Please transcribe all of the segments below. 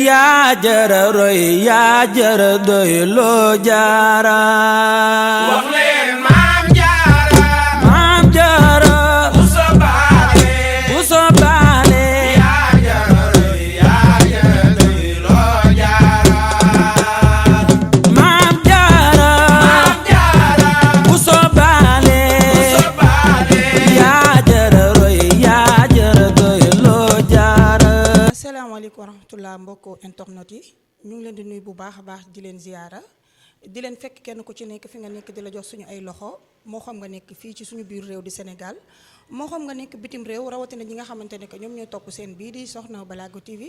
yaa jara roy yaa jara doy loo jaara wax leen maam jaara maam jaara bu sobaale yaa jara roy yaa jara doy loo jaara maam jaara bu sobaale yaa jara roy yaa jara doy loo jaara. asalaamaaleykum wa rahmatulah mbokku internet yi ñu ngi leen di nuyu bu baax a baax di leen ziyaara di leen fekk kenn ku ci nekk fi nga nekk di la jox suñu ay loxo moo xam nga nekk fii ci suñu biir réew di Sénégal moo xam nga nekk bitim réew rawatina ñi nga xamante ne que ñoom ñooy topp seen bii di Soxna Balago TV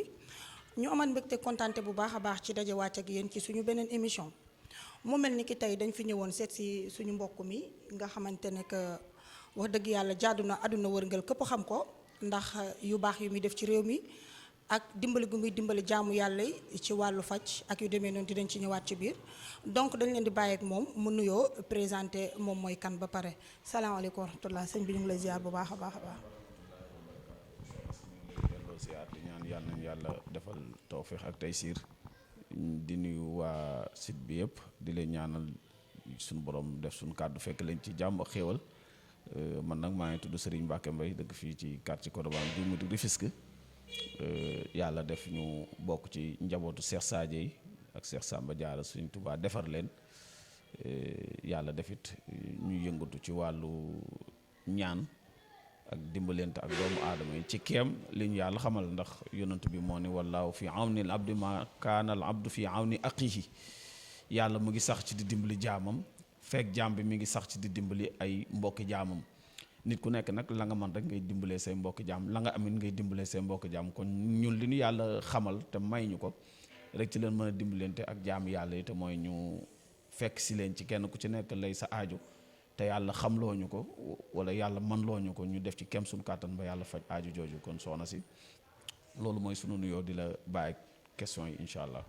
ñu amal mbégte kontaante bu baax a baax ci daje wàcc ak yéen ci suñu beneen émission mu mel ni ki tey dañ fi ñëwoon seet si suñu mbokk mi nga xamante ne que wax dëgg yàlla jaadu na àdduna wërngal këpp xam ko ndax yu baax yu muy def ci réew mi ak dimbali gu muy dimbali jaamu yàlla yi ci wàllu faj ak yu demee noonu dinañ ci ñëwaat ci biir donc dañ leen di bàyyi ak moom mu nuyoo présenté moom mooy kan ba pare salaamaaleykum wa rahmatulah sëñ bi ñu ngi lay ziar bu baax a baax a baax. delloo ziar di ñaan yàlla nañu yàlla defal tawféex ak taysiir di nuyu waa site bi yëpp di leen ñaanal suñu borom def suñu kàddu fekk leen ci jàmm ak xéewal man nag maa ngi tudd Serigne Mbacke Mbaye dëkk fii ci quartier Colobane du mu di Rufisque yàlla def ñu bokk ci njabootu Cheikh Sadio yi ak Cheikh Samba Diarra Sëriñ Tuubaa defar leen yàlla defit ñu yëngatu ci wàllu ñaan ak dimbalante ak doomu aadama yi ci keem li ñu yàlla xamal ndax yonent bi moo ni wallaahu fi awni al abdi ma kaana al abdu fi awni aqihi yàlla mu ngi sax ci di dimbali jaamam fekk jaam bi mi ngi sax ci di dimbali ay mbokki jaamam nit ku nekk nag la nga mën rek ngay dimbalee say mbokki jaam la nga amit ngay dimbalee say mbokki jaam kon ñun li ñu yàlla xamal te may ñu ko rek ci leen mën a dimbalante ak jaam yàlla yi te mooy ñu fekk si leen ci kenn ku ci nekk lay sa aajo te yàlla xamloo ñu ko wala yàlla man loo ñu ko ñu def ci kem suñu kàttan ba yàlla faj aajo jooju kon soxna si loolu mooy sunu nuyoo di la bàyyi question yi incha allah.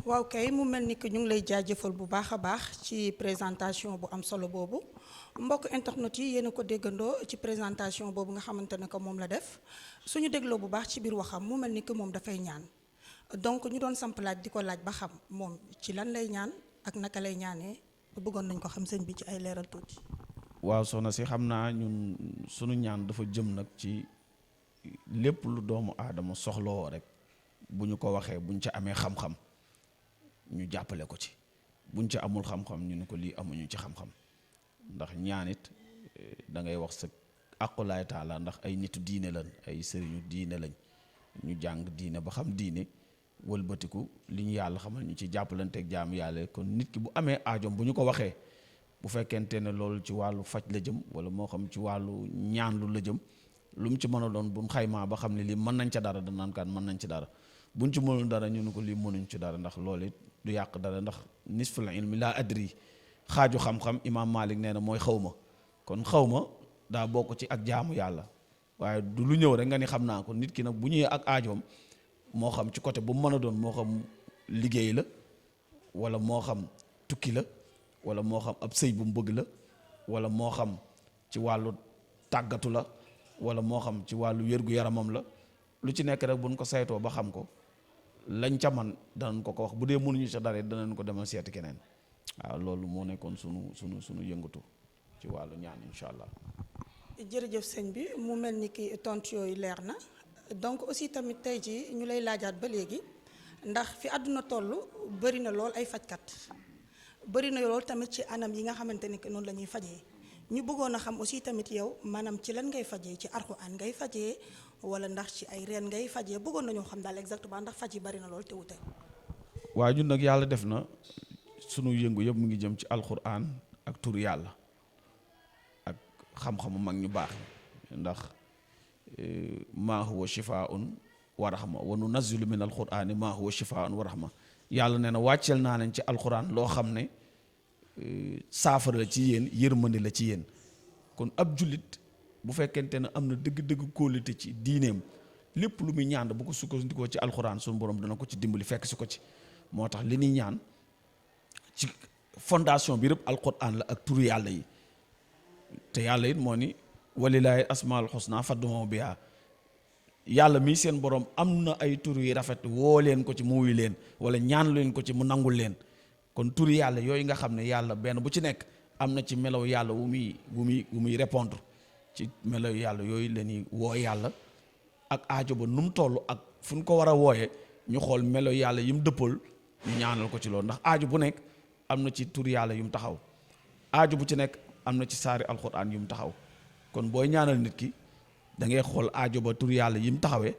waaw kay mu mel ni que ñu ngi lay jaajëfal bu baax a baax ci présentation bu am solo boobu mbokk internet yi yéen a ko déggandoo ci présentation boobu nga xamante ne que moom la def suñu dégloo bu baax ci biir waxam mu mel ni que moom dafay ñaan donc ñu doon samp laaj di ko laaj ba xam moom ci lan lay ñaan ak naka lay ñaanee bëggoon nañ ko xam sëñ bi ci ay leeral tuuti. waaw soxna si xam naa ñun sunu ñaan dafa jëm nag ci lépp lu doomu aadama soxlawoo rek bu ñu ko waxee buñ ca amee xam-xam ñu jàppale ko ci buñ ci amul xam-xam ñu ne ko lii amuñu ci xam-xam ndax ñaanit da ngay wax sa aqulaay taala ndax ay nitu diine lañ ay sëriñu diine lañ ñu jàng diine ba xam diine wëlbatiku li ñu yàlla xamal ñu ci jàppalanteeg jaamu yàlla kon nit ki bu amee aajoom bu ñu ko waxee bu fekkente ne loolu ci wàllu faj la jëm wala moo xam ci wàllu ñaanlu la jëm lu mu ci mën a doon buñ xaymaa ba xam ne lii mën nañ ca dara danaan kaan mën nañ ci dara buñ ci mënul dara ñu ne ko lii mënuñ ci dara ndax loolu it du yàq dara ndax nisful ilmi laa adri xaaju xam-xam imaam Malik nee na mooy xawma kon xawma daa bokk ci ak jaamu yàlla waaye du lu ñëw rek nga ni xam naa ko nit ki nag bu ñëwee ak aajoom moo xam ci côté bu mu mën a doon moo xam liggéey la wala moo xam tukki la wala moo xam ab sëy bu mu bëgg la wala moo xam ci wàllu tàggatu la wala moo xam ci wàllu wér-gu-yaramam la lu ci nekk rek buñ ko saytoo ba xam ko lañ ca man danañ ko wax bu dee mënuñu ca dara danañ ko demal seeti keneen waaw loolu moo nekkoon sunu yëngatu ci wàllu ñaan incha allah. jërëjëf sëñ bi mu mel ni ki tontu yooyu leer na donc aussi tamit tey ji ñu lay laajaat ba léegi ndax fi àdduna toll bëri na lool ay fajkat bëri na lool tamit ci anam yi nga xamante ni que noonu la ñuy fajee ñu bëggoon a xam aussi tamit yow maanaam ci lan ngay fajee ci Alxuraan ngay fajee wala ndax ci ay reen ngay fajee bëggoon nañoo xam daal exactement ndax faj yi bari na lool te wute. waaye ñun nag yàlla def na sunu yëngu yëpp mu ngi jëm ci alquran ak tur yàlla ak xam-xamu mag ñu baax ndax maa huwa shifaa'un wa rahma wa nunazzilu min alqurani maa huwa shifaa'un wa rahma yàlla nee na wàcceel naa leen ci alquran loo xam ne saafara la ci yéen yërmande la ci yéen kon ab jullit bu fekkente ne am na dëgg-dëgg kóolite ci diineem lépp lu muy ñaan bu ko sukkandikoo ci alxuraan suñu borom dana ko ci dimbali fekk si ko ci moo tax li ñuy ñaan ci fondation bi rëpp alxuraan la ak turu yàlla yi te yàlla it moo ni walilaahi asmaul husna fad'uuhu bihaa yàlla mii seen borom am na ay tur yu rafet woo leen ko ci mu wuyu leen wala ñaan leen ko ci mu nangul leen kon tur yàlla yooyu nga xam ne yàlla benn bu ci nekk am na ci melaw yàlla wu muy répondre ci melaw yàlla yooyu la ñuy woo yàlla ak aajo ba nu mu toll ak fu ñu ko war a wooyee ñu xool melaw yàlla yi mu dëppal ñu ñaanal ko ci loolu ndax aajo bu nekk am na ci tur yàlla yu mu taxaw aajo bu ci nekk am na ci saari alxuraan yu mu taxaw kon booy ñaanal nit ki da ngay xool aajo ba tur yàlla yi mu taxawee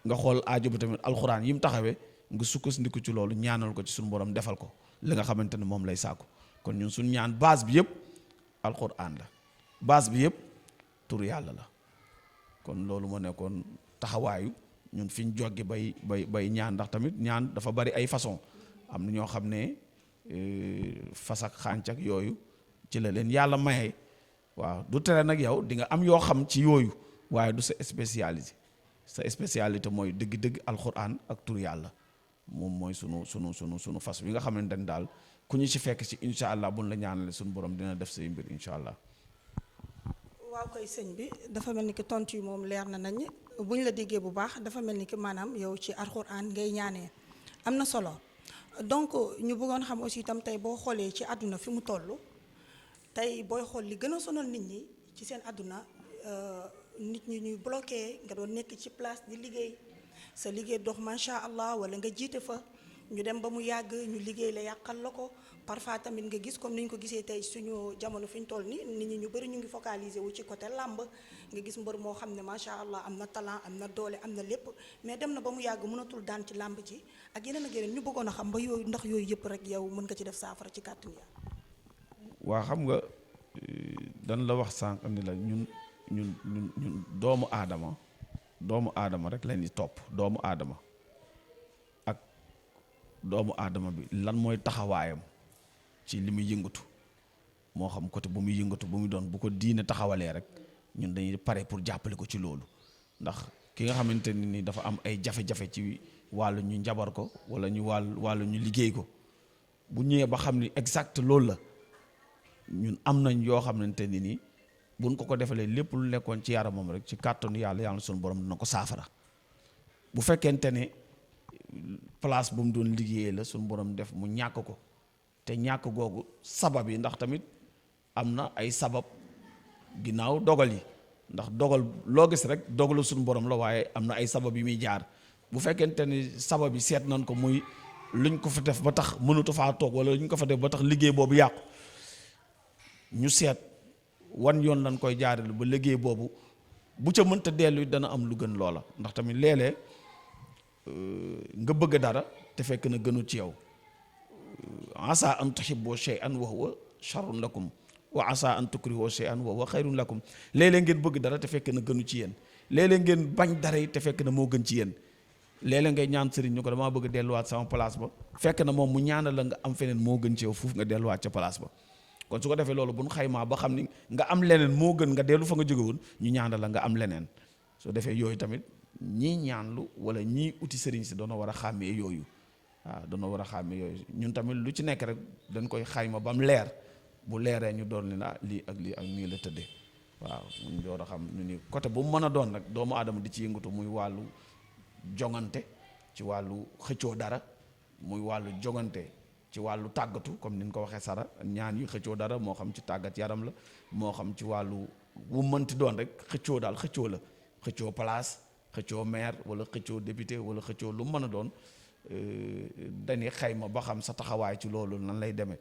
nga xool aajo ba tamit alxuraan yi mu taxawee nga sukkandiku ci loolu ñaanal ko ci suñu borom defal ko li nga xamante ne moom lay sàkku kon ñun suñu ñaan base bi yëpp alxuraan la base bi yëpp tur yàlla la kon loolu moo nekkoon taxawaayu ñun fi ñu joggi bay ñaan ndax tamit ñaan dafa bari ay façon am na ñoo xam ne fas ak xànc ak yooyu ci la leen yàlla maye waaw du tere nag yow di nga am yoo xam ci yooyu waaye du sa spécialité sa spécialité mooy dëgg-dëgg alxuraan ak tur yàlla moom mooy sunu fas bi nga xamante ne daal ku ñu ci fekk ci incha allah buñ la ñaanale suñu borom dina def say mbir incha allah. waaw koy sëñ bi dafa mel ni ki tontu yi moom leer na nañ bu ñu la déggee bu baax dafa mel ni ki maanaam yow ci alxuraan ngay ñaanee am na solo donc ñu bëggoon xam aussi itam tey boo xoolee ci àdduna fi mu toll tey booy xool li gën a sonal nit ñi ci seen àdduna nit ñi ñuy bloqué nga doon nekk ci place di liggéey sa liggéey dox macha allah wala nga jiite fa ñu dem ba mu yàgg ñu liggéey la yàqal la ko parfois tamit nga gis comme ni ñu ko gisee tey suñu jamono fi ñu toll ni nit ñi ñu bëri ñu ngi focaliser wu ci côté làmb nga gis mbër moo xam ne macha allah am na talent am na doole am na lépp mais dem na ba mu yàgg mënatul daan ci làmb ci ak yeneen ak yeneen ñu bëggoon a xam ba yooyu ndax yooyu yëpp rek yow mën nga ci def saafara ci kàttan ya waa xam nga dan la wax sànq ni la ñun doomu aadama rek leen di topp doomu aadama bi lan mooy taxawaayam ci li muy yëngatu moo xam côté bu muy yëngatu bu muy doon bu ko diine taxawalee rek ñun dañuy pare pour jàppale ko ci loolu ndax ki nga xamante ni dafa am ay jafe-jafe ci wàllu ñu njabar ko wala ñu wàllu ñu liggéey ko bu ñëwee ba xam ni exact loolu la ñun am nañ yoo xamante ni nii buñ ko defalee lépp lu nekkoon ci yaramam rek ci kàttanu yàlla suñu borom dina ko saafara bu fekkente ne place bu mu doon liggéeyee la suñu borom def mu ñàkk ko te ñàkk googu sabab yi ndax tamit am na ay sabab ginnaaw dogal yi ndax dogal loo gis rek dogalu suñu borom la waaye am na ay sabab yi muy jaar bu fekkente ni sabab yi seet nañ ko muy luñ ko fa def ba tax mënatu faa toog wala luñ ko fa def ba tax liggéey boobu yàqu ñu seet wan yoon lañ koy jaarale ba liggéey boobu bu ca mënta dellu dana am lu gën loola ndax tamit léeg-léeg nga bëgg dara te fekk na gënu ci yow asa an tuhibbu shay'an wa huwa sharrun lakum wa asa an tukrihu shay'an wa huwa khayrun lakum léeg-léeg ngeen bëgg dara te fekk na gënu ci yéen léeg-léeg ngeen bañ dara te fekk na moo gën ci yéen léeg-léeg ngay ñaan sëriñ ñu ko damaa bëgg delluwaat sama place ba fekk na moom mu ñaanal la nga am feneen moo gën ci yow fuuf nga delluwaat ca place ba kon su ko defee loolu bu ñu xaymaa ba xam ni nga am leneen moo gën nga dellu fa nga jóge woon ñu ñaanal la nga am leneen soo defee yooyu tamit ñii ñaanlu wala ñii uti sëriñ si doona war a xàmmee yooyu waaw doona war a xàmmee yooyu ñun tamit lu ci nekk rek dañ koy xayma ba mu leer bu leeree ñu doon leen lii ak nii la tëddee waaw ñu door a xam ñu ni côté bu mu mën a doon nag doomu aadama di ci yëngatu muy wàllu jongante ci wàllu xëccoo dara muy wàllu jongante ci wàllu tàggatu comme ni ñu ko waxee sara ñaan yu xëccoo dara moo xam ci tàggat yaram la moo xam ci wàllu bu mënti doon rek xëccoo daal xëccoo la xëccoo place xëccoo maire wala xëccoo député wala xëccoo lu mën a doon dañuy xayma ba xam sa taxawaay ci loolu nan lay demee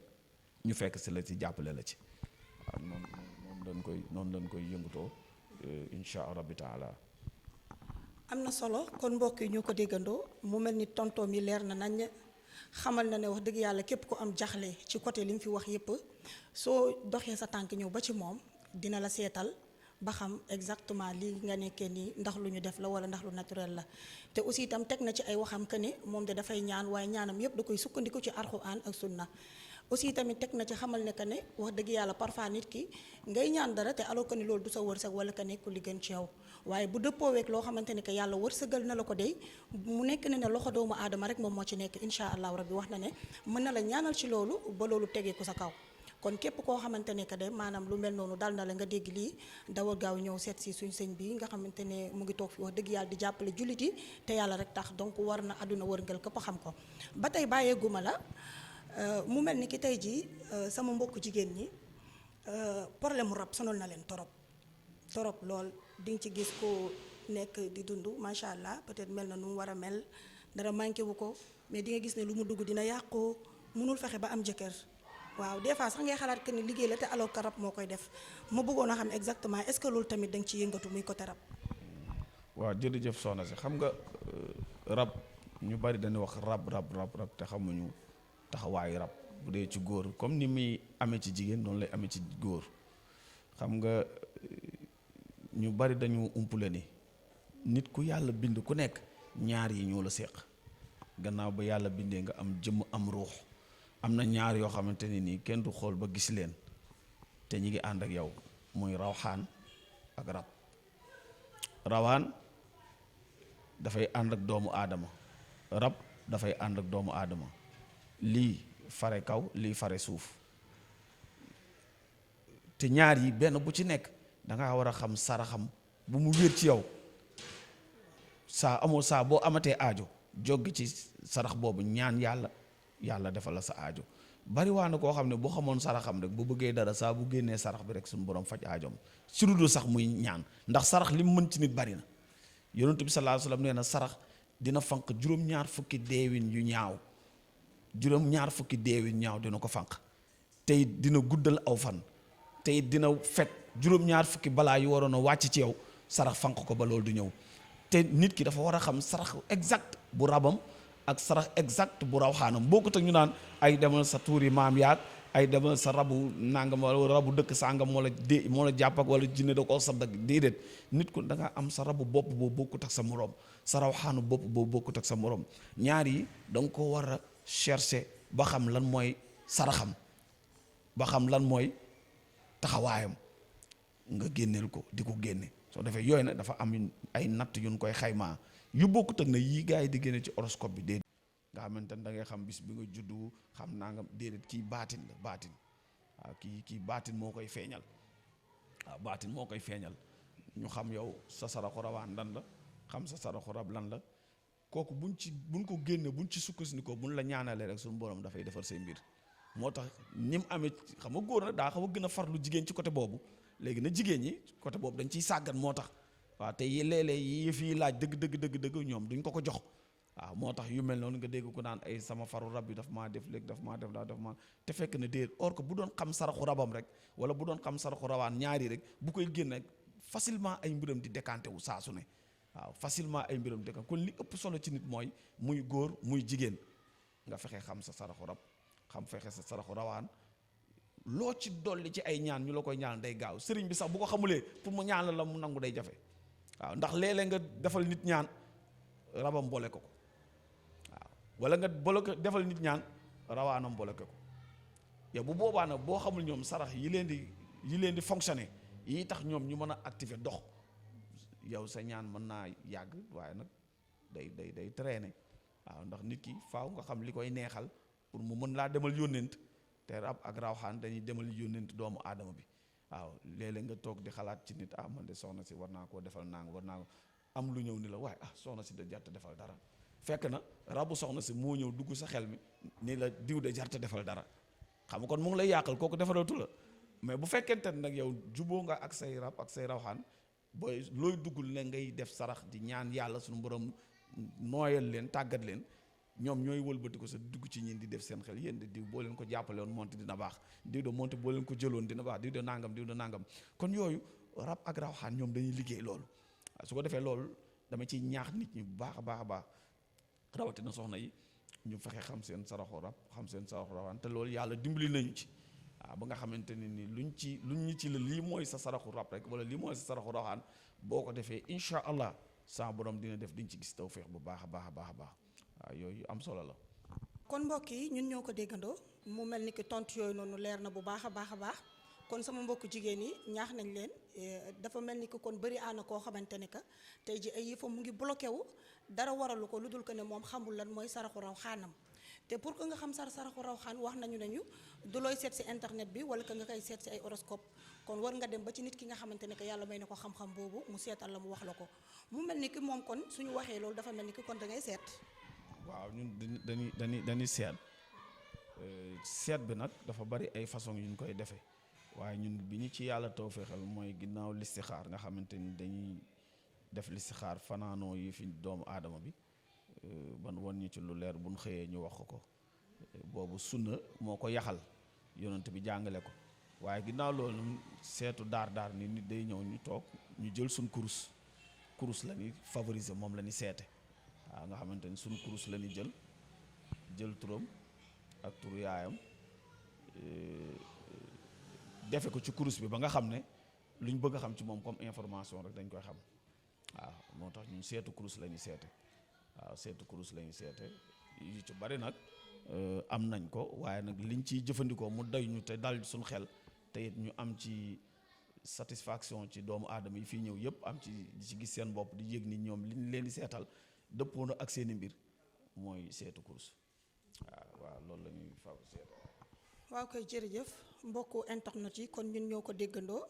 ñu fekk si la ci jàppale la ci waaw noonu dañ koy yëngatoo insha rabbi taala. am na solo kon mbokk yi ñu ko déggandoo mu mel ni tontoom yi leer na nañ xamal na ne wax dëgg yàlla képp ku am jaxle ci côté li mu fi wax yépp soo doxee sa tànk ñëw ba ci moom dina la seetal ba xam exactement li nga nekkee nii ndax lu ñu def la wala ndax lu naturel la te aussi itam teg na ci ay waxam que ne moom de dafay ñaan waaye ñaanam yépp da koy sukkandiku ci alxuraan ak sunna aussi tamit teg na ci xamal ne que ne wax dëgg yàlla parfois nit ki ngay ñaan dara te alors que ni loolu du sa wërsëg wala que nekkul li gën ci yow waaye bu dëppooweek loo xamante ne que yàlla wërsëgal na la ko dey mu nekk ne loxo doomu aadama rek moom moo ci nekk incha allahu rabbi wax na ne mën na la ñaanal ci loolu ba loolu tegee ko sa kaw kon képp koo xamante ne que de maanaam lu mel noonu dal na la nga dégg lii dawal gaaw ñëw seet si suñ sëñ bi nga xamante ne mu ngi toog fi wax dëgg yàlla di jàppale jullit yi te yàlla rek tax donc war na àdduna wërngal képp xam ko ba tey bàyyeeguma la mu mel ni ki tey jii sama mbokku jigéen ñi problème mu rab sonal na leen torop lool di nga ci gis ko nekk di dund macha allah peut-être mel na nu mu war a mel dara manqué wu ko mais di nga gis ne lu mu dugg dina yàqoo mënul fexe ba am jëkkër waaw des fois sax ngay xalaat que ni liggéey la te alors que rab moo koy def ma bëggoon a xam exactement est-ce que loolu tamit da nga ci yëngatu muy côté rab. waaw jërëjëf soxna si xam nga rab ñu bari dañuy wax rab te xamuñu taxawaayu rab bu dee ci góor comme ni muy amee ci jigéen noonu lay amee ci góor xam nga ñu bari dañu umpule ni nit ku yàlla bind ku nekk ñaar yi ñoo la séq gannaaw ba yàlla bindee nga am jëmm am ruux am na ñaar yoo xamante ni nii kenn du xool ba gis leen te ñi ngi ànd ak yow muy rawxaan ak rab rawaan dafay ànd ak doomu aadama rab dafay ànd ak doomu aadama lii fare kaw lii fare suuf te ñaar yi benn bu ci nekk danga war a xam saraxam bu mu wér ci yow saa boo amatee aajo jóg ci sarax boobu ñaan yàlla defal la sa aajo bari waa na koo xam ne boo xamoon saraxam rek bu bëggee dara saa bu génnee sarax bi rek suñu borom faj aajoom si lu dul sax muy ñaan ndax sarax li mu mën ci nit bari na yonent bi sallallahu alayhi wasallam nee na sarax dina fanq juróom-ñaar fukki deewin ñaaw dina ko fanq tey dina guddal aw fan tey dina fet juróom-ñaar fukki balaa yu waroon a wàcc ci yow sarax fanq ko ba loolu du ñëw te nit ki dafa war a xam sarax exact bu rabam ak sarax exact bu rawxaanam bokkut ak ñu naan ay demal sa tuuri maam yaag ay demal sa rabu nangam wala rabu dëkk sàngam moo la jàpp ak wala jinne da koo sa dëgg déedéet nit ku da nga am sa rabu bopp boo bokkut ak sa morom sa rawxaanu bopp boo bokkut ak sa morom ñaar yi da nga ko war a chercher ba xam lan mooy saraxam ba xam lan mooy taxawaayam nga génneel ko di ko génne soo defee yooyu nag dafa am ay natt yuñ koy xaymaa yu bokkut ak na yii gars yi di génne ci horoscope bi déedéet nga xamante ne da ngay xam bis bi nga juddu xam naa nga déedéet kii baatin la baatin waaw kii baatin moo koy feeñal waaw baatin moo koy feeñal ñu xam yow sa saraxu rawaan lan la xam sa saraxu rab lan la kooku buñ ko génne buñ ci sukkandikoo buñ la ñaanalee rek suñu borom dafay defar say mbir moo tax ni mu amee xam nga góor nag daa xaw a gën a farlu jigéen ci côté boobu léegi na jigéen ñi côté boobu dañ ciy sàggan moo tax waaw te léeg-léeg yi fii laaj dëgg ñoom duñ ko jox waaw moo tax yu mel noonu nga dégg ko naan ay sama faru rab bi daf maa def léegi daf maa te fekk na déet or que bu doon xam saraxu rabam rek wala bu doon xam saraxu rawaan ñaari rek bu koy génn rek facilement ay mbiram di décanté wu saa su ne waaw facilement ay mbiram di décanté kon li ëpp solo ci nit mooy muy góor muy jigéen nga fexe xam sa saraxu rab fexe sa saraxu rawaan loo ci dolli ci ay ñaan ñu la koy ñaan day gaaw sëriñ bi sax bu ko xamulee pour mu ñaan la mu nangu day jafe waaw ndax léeg-léeg nga defal nit ñaan rabam boole ko waaw wala nga defal nit ñaan rawaanam boole ko yow bu boobaa nag boo xamul ñoom sarax yi leen di fonctionner yi tax ñoom ñu mën a activer dox yow sa ñaan mën naa yàgg waaye nag day traîner waaw ndax nit ki faaw nga xam li koy neexal pour mu mën laa demal yónnent te rab ak rawxaan dañuy demal yónnent doomu aadama bi waaw léeg-léeg nga toog di xalaat ci nit man de soxna si war naa koo defal nang war naa am lu ñëw ni la waaye soxna si da jarte defal dara fekk na rabu soxna si moo ñëw dugg sa xel mi ni la diw de jarte defal dara xam nga kon mu ngi lay yàqal kooku defaratu la mais bu fekkente nag yow juboo nga ak say rab ak say rawxaan booy looy duggul ne ngay def sarax di ñaan yàlla suñu borom nooyal leen tàggat leen ñoom ñooy wëlbati ko sa dugg ci ñin di def seen xel yéen de diw boo leen ko jàppale woon monte dina baax diw de monte boo leen ko jëloon dina baax diw de nangam kon yooyu rab ak rawxaan ñoom dañuy liggéey loolu su ko defee loolu dama ciy ñaax nit ñi bu baax a baax rawatina soxna yi ñu fexe xam seen saraxu rab xam seen saraxu rawaan te loolu yàlla dimbali nañu ci waaw ba nga xamante ne ni luñ ñu ci la lii mooy sa saraxu rab rek wala lii mooy sa saraxu rawaan boo ko defee incha allah sa borom dina def diñ ci gis tawfeex bu baax a baax waaw yooyu am solo la. kon mbokk yi ñun ñoo ko déggandoo mu mel ni ki tontu yooyu noonu leer na bu baax a baax kon sama mbokk jigéen yi ñaax nañ leen dafa mel ni ki kon bëri aana koo xamante ne que tey ji ay yëfam mu ngi bloqué wu dara waralu ko lu dul ko ne moom xamul lan mooy saraxu raw xaanam te pour que nga xam saraxu rawxaan wax nañu du looy seet si internet bi wala que nga koy seet si ay horoscope kon war nga dem ba ci nit ki nga xamante ne que yàlla may na ko xam-xam boobu mu seetal la mu wax la ko mu mel ni ki moom kon suñu waxee loolu dafa mel ni ki kon da ngay seet. waaw ñun dañuy seet seet bi nag dafa bari ay façon yu ñu koy defee waaye ñun bi ñu ci yàlla tawfeexal mooy ginnaaw listixaar nga xamante ni dañuy def listixaar fanaanoo yi fi doomu aadama bi ban won ñu ci lu leer bu ñu xëyee ñu wax ko boobu sunna moo ko yaxal yonent bi jàngale ko waaye ginnaaw loolu seetu daar ni nit day ñëw ñu toog ñu jël suñ kurus la ñuy favoriser moom la ñuy seete waaw nga xamante ni suñ kurus la ñuy jël turam ak turu yaayam defe ko ci kurus bi ba nga xam ne lu ñu bëgg a xam ci moom comme information rek dañ koy xam waaw moo tax ñun seetu kurus la ñuy seete waaw seetu kurus la ñuy seete yu ci bari nag am nañ ko waaye nag liñ ciy jëfandikoo mu doy ñu te dal suñu xel te it ñu am ci satisfaction ci doomu aadama yi fii ñëw yëpp am ci di ci gis seen bopp di yëg ni ñoom liñ leen di seetal dëppoo na ak seeni mbir mooy seetu kurus waaw loolu la ñuy faw seet. waaw koy jërëjëf mbokku internet yi kon ñun ñoo ko déggandoo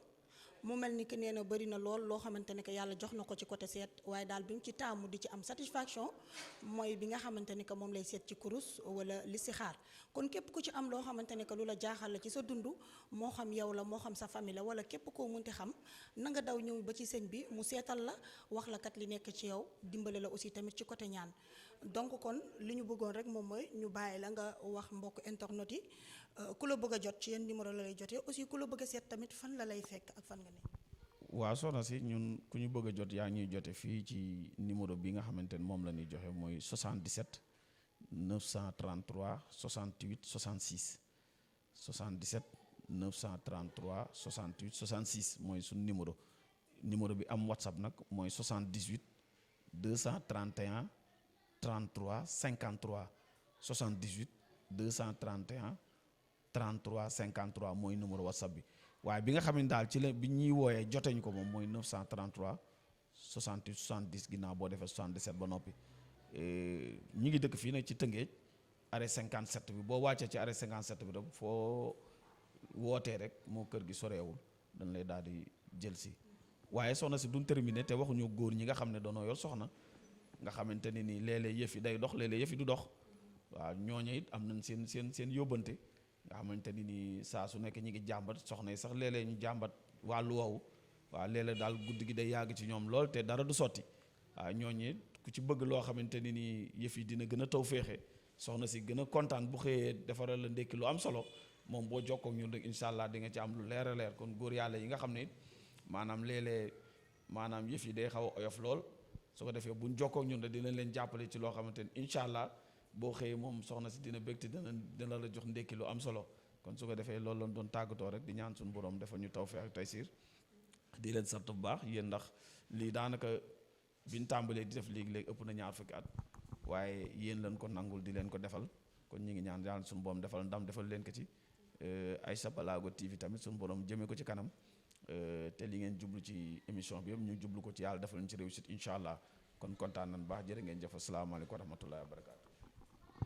mu mel ni que nee na bëri na lool loo xamante ne que yàlla jox na ko ci côté seet waaye daal bi mu ci taamu di ci am satisfaction mooy bi nga xamante ne que moom lay seet ci kurus wala listixaar kon képp ku ci am loo xamante ne que lu la jaaxal la ci sa dund moo xam yow la moo xam sa famille la wala képp koo munti xam na nga daw ñëw ba ci sëñ bi mu seetal la wax la kat li nekk ci yow dimbale la aussi tamit ci côté ñaan donc kon li ñu bëggoon rek moom mooy ñu bàyyi la nga wax mbokk internet yi ku la bëgg a jot ci yenn numéro la lay jotee aussi ku la bëgg a seet tamit fan la lay fekk ak fan nga ne. waaw soxna si ñun ku ñu bëgg a jot yaa ñuy jote fii ci numéro bi nga xamante ne moom la ñuy joxe mooy 77 933 68 66 77 933 68 66 mooy suñu numéro bi am WhatsApp nag mooy 78 231 33 53 78 231 33 53 mooy numéro WhatsApp bi waaye bi nga xam ne daal ci la bi ñuy wooyee joteñ ko moom mooy 933 68 70 ginnaaw boo defee 77 ba noppi ñi ngi dëkk fii nag ci Tëngéej arrêt 57 bi boo wàccee ci arrêt 57 bi rek foo wootee rek moo kër gi soreewul dañ lay daal di jël si waaye soxna si duñ terminé te waxuñu góor ñi nga xam ne doonoo yor soxna nga xamante ne nii léeg-léeg yëf yi day dox léeg-léeg yëf yi du dox waaw ñooñu it am nañ seen yóbbante nga xamante ni nii saa su nekk ñi ngi jàmbat soxna yi sax léeg-léeg ñu jàmbat wàllu woowu waaw léeg-léeg daal guddi gi day yàgg ci ñoom lool te dara du sotti waaw ñooñu ku ci bëgg loo xamante ni nii yëf yi dina gën a taw féexe soxna si gën a kontaan bu xëyee defaral la ndékki lu am solo moom boo jokkoo ak ñun rek incha allah di nga ci am lu leer a leer kon góor yàlla yi nga xam ne maanaam léeg-léeg maanaam yëf yi day xaw a oyof lool su ko defee buñ jokkoo ak ñun rek dinañ leen jàppale ci loo xamante ni incha allah boo xëyee moom soxna si dina bégte dina la jox ndékki lu am solo kon su ko defee loolu lañ doon tàggatoo rek di ñaan suñu borom dafa ñu tawfeex ak taysiir di leen sant bu baax yéen ndax lii daanaka biñ tàmbalee di def léegi-léegi ëpp na 20 fukki at waaye yéen lañ ko nangul di leen ko defal kon ñu ngi ñaan yàlla suñu borom defal ndam defal leen ko ci Aïcha Balago TV tamit suñu borom jëmee ko ci kanam te li ngeen jublu ci émission bi yëpp ñu jublu ko ci yàlla defal ñu ci réussite incha allah kon kontaan nañ baax jërë ngeen jëf asalaamaaleykum wa rahmatullahi wa barakaatu.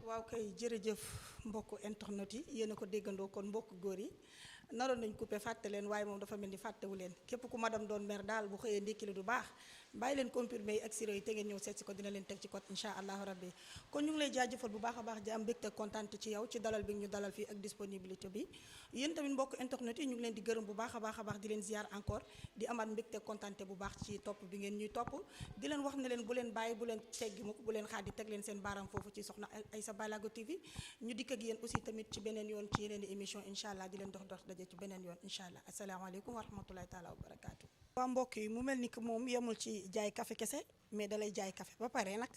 waaw kay jërëjëf mbokku internet yi yéen a ko déggandoo kon mbokku góor yi naroon nañ coupé fàtte leen waaye moom dafa mel ni fàttewu leen képp ku madame doon mer daal bu xëyee ndékki li du baax bàyyi leen comprimé yi ak sirop yi te ngeen ñëw seet si ko dina leen teg ci code incha allahu rabbi kon ñu ngi lay jaajëfal bu baax a baax di am mbégte kontaan ci yow ci dalal bi ñu dalal fii ak disponibilité bi yéen tamit mbokku internet yi ñu ngi leen di gërëm bu baax a baax di leen ziar encore di amaat mbégte kontaante bu baax ci topp bi ngeen ñuy topp di leen wax ne leen bu leen bàyyi bu leen teggi mukk bu leen xaadi teg leen seen baaram foofu ci soxna Aïcha Balago TV ñu dikk ak yéen aussi tamit ci beneen yoon ci yeneen i émission incha allah di leen dox daje ci beneen yoon incha allah asalaamaaleykum wa rahmatulahi taala wa barakaatu. waa mbokk yi mu mel ni que moom yemul ci jaay café kese mais dalay jaay café ba pare nag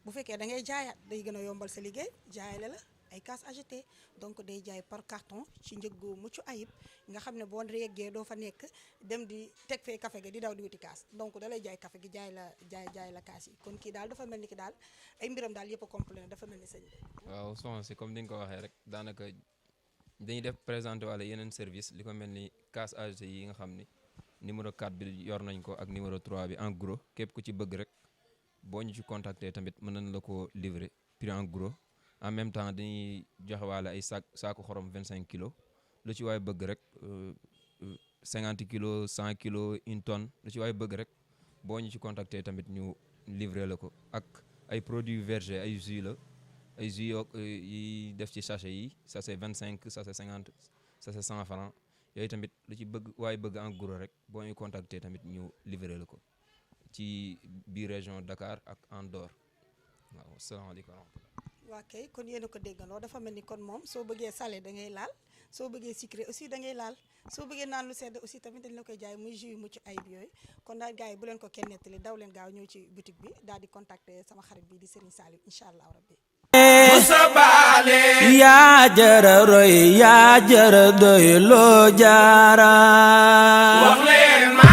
bu fekkee da ngay jaayaat day gën a yombal sa liggéey jaayale la ay casse AGT donc day jaay par carton ci njëg gu mucc ayib nga xam ne boo yeggee doo fa nekk dem di teg fee café gi di daw di wuti kaas donc dalay jaay café gi jaay la kaas yi kon kii daal dafa mel ni ki daal ay mbiram daal yëpp a complet dafa mel ni sëñ bi. waaw soxna si comme ni nga ko waxee rek daanaka dañuy def présenté wala yeneen service li ko mel ni casse AGT yi nga xam ni numéro 4 bi yor nañ ko ak numéro 3 bi en gros képp ku ci bëgg rek boo ñu ci contacter tamit mën nañ la ko livrer prix en gros en même temps dañuy joxe waale ay saaku xorom 25 kilos lu ci waay bëgg rek 50 kilos 100 kilos 1 tonne lu ci waay bëgg rek boo ñu ci contacter tamit ñu livrer la ko ak ay produits vergers ay jus la ay jus yi def ci sachet yi sachet 25 sachet 50 sachet 100 francs yooyu tamit lu ci bëgg waaye bëgg en gros rek boo ñu contacter tamit ñu livrer la ko ci biir région Dakar ak en dehors waaw asalaamaaleykum wa rahmatulah. waa kay kon yéen a ko déggandoo dafa mel ni kon moom soo bëggee salé da ngay laal soo bëggee sucré aussi da ngay laal soo bëggee naan lu sedd aussi tamit dañ la koy jaay muy jus yu mucc ayib yooyu kon daal gars yi bu leen ko kenn nettali daw leen gaaw ñëw ci boutique bi daal di contacter sama xarit bi di Serigne Saliou incha allah rabbi. yaa jara roy yaa jara doy loo jaara wax leen ma